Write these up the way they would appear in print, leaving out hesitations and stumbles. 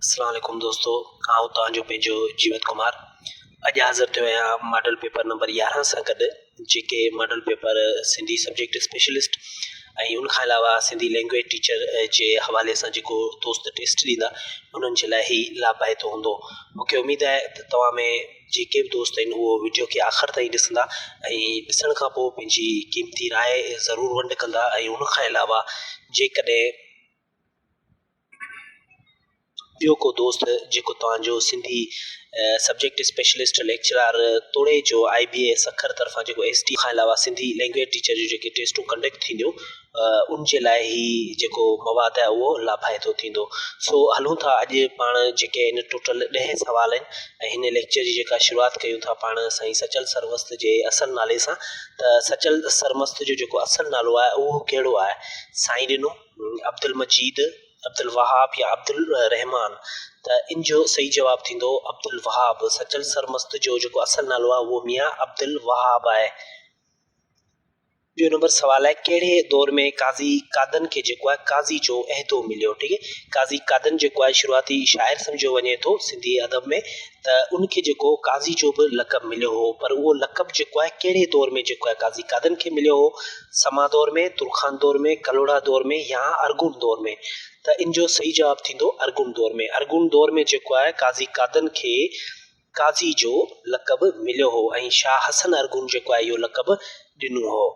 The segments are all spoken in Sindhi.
اسلام عليڪم دوستو آئون توهان جو پنهنجو جيوت ڪمار اڄ حاضر ٿيو آهيان ماڊل پيپر نمبر 11 سان گڏ جيڪي model paper Sindhi subject specialist ۽ ان کان علاوه سنڌي لينگويج ٽيچر جي حوالي سان جيڪو دوست ٽيسٽ ڏيندا انهن جي لاء هي لاڀائتو هوندو مونکي اميد آهي ته توهان ۾ جيڪي به دوست آهن اهو وڊيو کي آخر تائين ڏسندا ۽ ڏسڻ کان پوء پنهنجي قيمتي راء ضرور ونڊ ڪندا ۽ ان کان علاوه جيڪڏهن ٻيو ڪو دوست جيڪو توهان جو سنڌي سبجيڪٽ اسپيشلسٽ ليڪچرار توڙي جو آء بي اي سکر طرفان جيڪو ايس ٽي کان علاوه سنڌي لينگويج ٽيچر جون جيڪي ٽيسٽون ڪنڊڪٽ ٿينديون ان جي لاء هي جيڪو مواد آهي اهو لاڀائتو ٿيندو سو هلون ٿا اڄ پاڻ جيڪي آهن ٽوٽل ڏهه سوال آهن ۽ هن ليڪچر جي جيڪا شروعات ڪيون ٿا پاڻ سائين سچل سرمست جي اصل نالي سان ته سچل سرمست جو جيڪو اصل نالو آهي اهو ڪهڙو آهي سائين ڏنو عبدالمجيد، عبدالوهاب يا عبدالرحمان ته ان جو صحيح جواب ٿيندو عبدالوهاب. سچل سرمست جو جيڪو اصل نالو آهي اهو ميان عبدالوهاب آهي. ٻيو نمبر سوال آهي ڪهڙي دور ۾ قاضي قادن کي جيڪو آهي قاضي جو عهدو مليو ٺيڪ آهي قاضي قادن جيڪو آهي شروعاتي شاعر سمجهيو وڃي ٿو سنڌي ادب ۾ ته ان کي جيڪو قاضي جو به لقب مليو هو پر اهو لقب جيڪو آهي ڪهڙي دور ۾ جيڪو آهي قاضي قادن کي مليو هو سما دور ۾، ترخان دور ۾، ڪلهوڙا دور ۾ يا ارغون دور ۾؟ ته ان جو صحيح جواب ٿيندو ارغون دور ۾. ارغون دور ۾ جيڪو آهي قاضي قادن کي قاضي جو لقب مليو هو ۽ شاهه حسن ارغون جيڪو آهي اهو لقب ڏنو هو.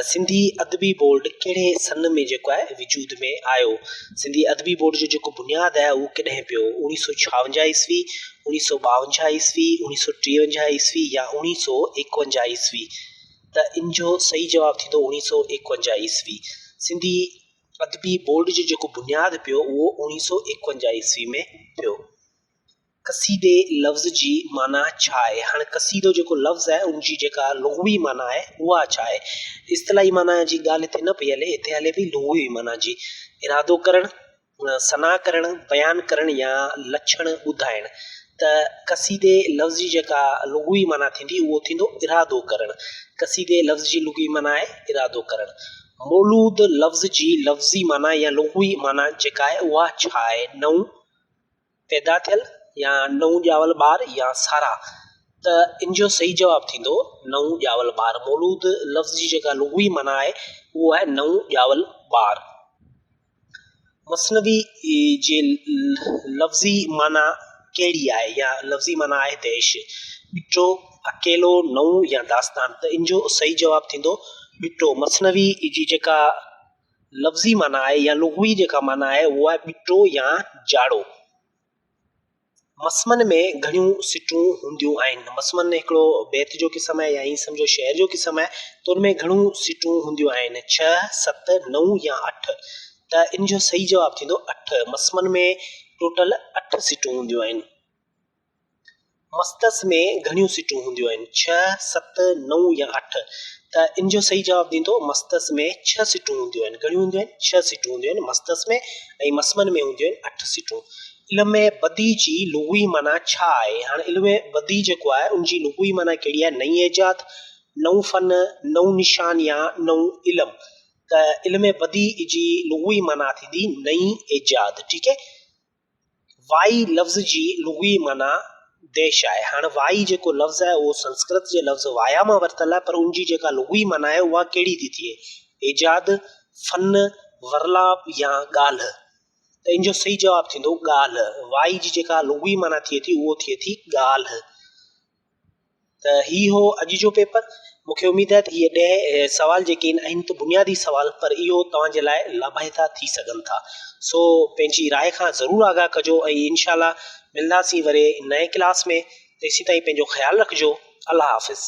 سنڌي ادبي بورڊ ڪهڙي سن ۾ جيڪو آهي وجود ۾ آيو؟ سنڌي ادبي بورڊ جو جيڪو بنياد آهي اهو ڪڏهن پيو؟ اوڻيهه سو ڇاونجاهه عيسوي، اوڻيهه سو ٻاونجاهه عيسوي، اوڻيهه سو ٽيونجاهه عيسوي يا اوڻيهه سو ايڪونجاهه عيسوي؟ ته ان جو صحيح جواب ٿيندو اوڻيهه سو ايڪونجاهه عيسوي. سنڌي ادبي بورڊ جو جيڪو بنياد پيو اهو اوڻيهه سو ايڪونجاهه عيسوي ۾ پيو. قصيدي لفظ جي معنيٰ ڇا آهي؟ هاڻي قصيدو جيڪو لفظ آهي ان جي جيڪا لغوي معنيٰ آهي اها ڇا آهي؟ اصطلاحي معنيٰ جي ڳالهه هتي نه پئي هلي هتي هلي پئي لغوي معنيٰ جي. ارادو ڪرڻ، ثنا ڪرڻ، بيان ڪرڻ يا لڇڻ ٻڌائڻ ته قصيدي لفظ جي جيڪا لغوي معنيٰ ٿيندي اهو ٿيندو ارادو ڪرڻ. قصيدي لفظ جي لغوي معنيٰ آهي ارادو ڪرڻ. مولود لفظ جي لفظي معنيٰ يا لغوي معنيٰ جيڪا آهي اها ڇا آهي؟ نئون پيدا ٿيل يا نئون ڄاول ٻار يا ساراهه ته ان جو صحيح جواب ٿيندو نئون ڄاول ٻار. مولود لفظ جي جيڪا لغوي معنيٰ آهي اهو آهي نئون ڄاول ٻار. مثنوي جي لفظي معنيٰ ڪهڙي آهي يا لفظي معنيٰ آهي ديش، ٻٽو، اڪيلو، نئون يا داستان ته ان جو صحيح جواب ٿيندو ٻٽو. مثنوي جي جيڪا لفظي معنيٰ آهي يا لغوي جيڪا معنيٰ آهي اهو آهي ٻٽو يا جاڙو. مسمن ۾ گهڻيون سٽون هونديون آهن. مسمن هڪڙو بيت جو قسم آهي يا ائين سمجهو شعر جو قسم آهي ته ان ۾ گهڻيون سٽون هونديون آهن، ڇهه، ست، نو يا اٺ ته ان جو صحيح جواب ٿيندو اٺ. مسمن ۾ ٽوٽل اٺ سٽون هونديون آهن. مستس ۾ گهڻيون سٽون هونديون آهن، ڇهه، ست، نو يا اٺ ته ان جو صحيح جواب ٿيندو مستس ۾ ڇهه سٽون هونديون آهن. گهڻيون هونديون آهن؟ ڇهه سٽون هونديون آهن مستس ۾ ۽ مسمن ۾ هونديون آهن اٺ سٽون. علم بديع جي لغوي معنيٰ ڇا آهي؟ هاڻ علم بديع جيڪو آهي ان جي لغوي معنيٰ ڪهڙي آهي؟ نئين ايجاد، نئون فن، نئون نشان يا نئون علم. ته علم بديع جي لغوي معنيٰ ٿيندي نئين ايجاد. ٺيڪ آهي. وائي لفظ جي لغوي معنيٰ ديش آهي. هاڻ وائي جيڪو لفظ آهي اهو سنسڪرت جي لفظ وايا مان ورتل آهي پر ان جي جيڪا لغوي معنيٰ آهي اها ڪهڙي ٿي ٿئي؟ ايجاد، فن، ورلاپ يا ڳالهه. ته ان جو صحيح جواب ٿيندو ڳالهه. وائي جي جيڪا لغوي معنيٰ ٿئي ٿي اهو ٿئي ٿي ڳالهه. ته هي هو اڄ جو پيپر. مون کي اميد آهي ته هي ڏهه سوال جيڪي آهن آهن ته بنيادي سوال پر اهو توهان جي لاء لاڀائتا ٿي سگهن ٿا. سو پنهنجي راء کان ضرور آگاهه ڪجو ۽ انشاء الله ملنداسين وري نئين ڪلاس ۾ تيسين تائين پنهنجو خيال رکجو. الله حافظ.